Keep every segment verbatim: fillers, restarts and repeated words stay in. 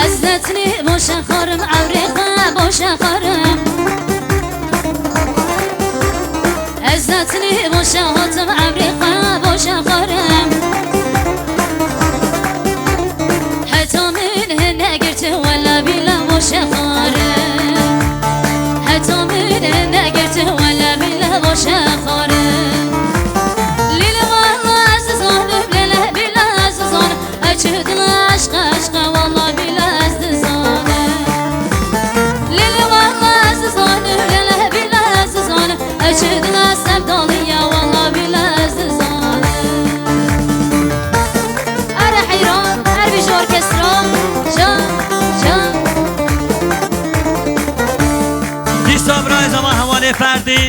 Ez netinî boşe xarim, emrê xwe boşe xarim. Ez netinî boşe hatim, emrê xwe boşe xarim. Heta min hin negirti, wele bîle boşe xarim. Heta min hin negirti, wele bîle boşe xarim. Lîle wele ez dizanim, lîle bîle ez dizanim. Eçi dil eşq, eşq, walla bîle ez dizanim. Lîle walla ez dizanim, lîle bîle ez dizanim. Eçi dil sevdaliya, walla bîle ez dizanim. Ere heyran, her bijî orkestra, can, can. Dîsa birayê zava hevalê Ferdî.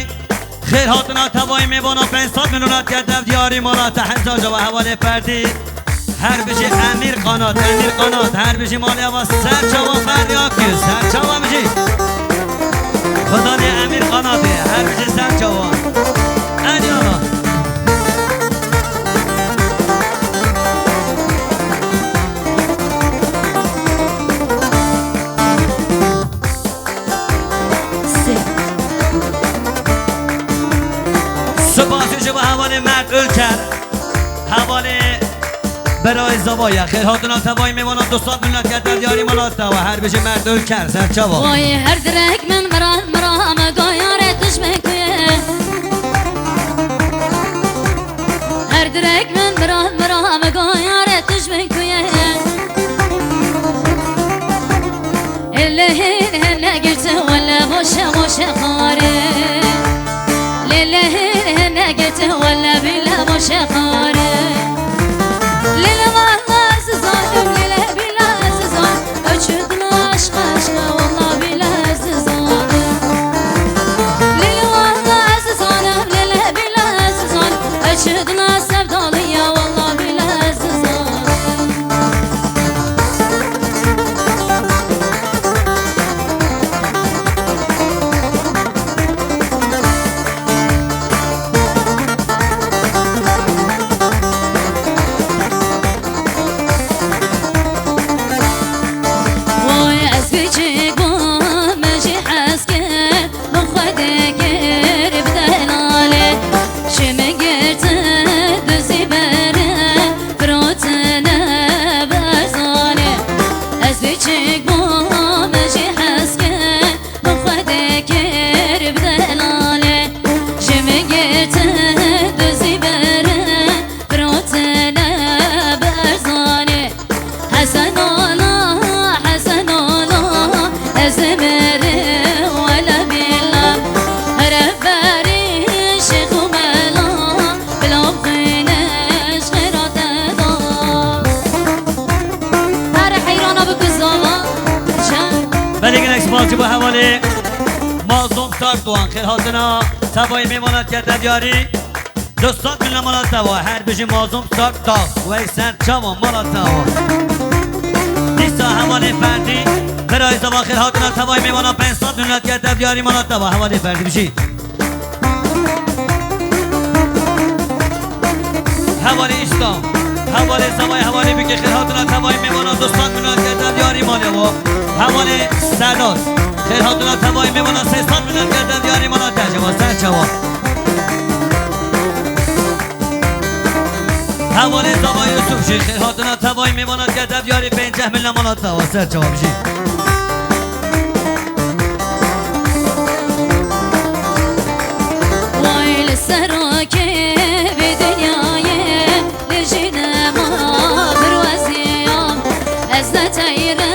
Xêr hatina tevayî mêvana pênc sed milyon diket dev diyarî mala te hezar cava hevalê Ferdî. Her bijî Emîr Qanat, Emîr Qanat, her bijî malê ava ser çawa Ferdî Akgül, ser çawa bijî. Xwedê Emîr Qanatê, her bijî ser çawa. Elyana. Sê. Spasî ji bo hevalê Mert Ülker, hevalê Beray Zavaya. Xêr hatina tevayî mêvana du sed milyon diket dev diyarî mala te ava. Her bijî Mert Ülker, ser çawa. Vay her direk min miran miran me gayare tijmin kuye. Her direk min miran miran me gayare tijmin kuye. Lê hin hin negirti wele boşe boşe xare. Lê lê hin hin negirti wele bîle boşe xare. Lê lê wele ez dizanim, lê lê bîle ez dizanim. Eçi dil eşq, eşq, wele bîle ez dizanim. Lê lê wele ez dizanim, lê lê bîle ez dizanim. Eçi dil sevdaliya, wele bîle ez dizanim. Vay ez biçik bûm, min jî hez kir, min Xwedê kir bi delalê. Ji min girtin dizî berin, firotine bi erzanê. Ez biçik bûm, min jî hez kir, min Xwedê kir bi delalê. Ji min girtin dizî berin, firotine bi erzanê. Hesen ola, Hesen ola, ez mirim wele bîla. Here berî şêx û mela, bila xwîne ji xêra te da. Her heyrana bi kuzava, can. Belê gelek spas ji bo hevalê Mazlûm Sardoğan. Xêr hatina tevayî mêvana diket dev diyarî. Du sed milyon mala te ava, her bijî Mazlûm Sardoğan, wey ser çawa mala te ava. Dîsa hevalê Ferdî, birayê zava xêr hatina tevayî mêvana pênc sed milyon diket dev diyarî mala te ava, hevalê Ferdî bijî. Hevalê Îslam, hevalê Zavayê, hevalê Bikê xêr hatina tevayî mêvana du sed milyon diket dev diyarî malê ava. Hevalê Sedat, xêr hatina tevayî mêvana sê sed milyon diket dev diyarî mala te ava, ser çawa. Hevalê Zava Yusuf jî xêr hatina tevayî mêvana diket dev diyarî pênceh milyon mala te ava, ser çawa bijî. Vay li serokê vê dinyayê, li jî nema birweziyam, ez ne teyre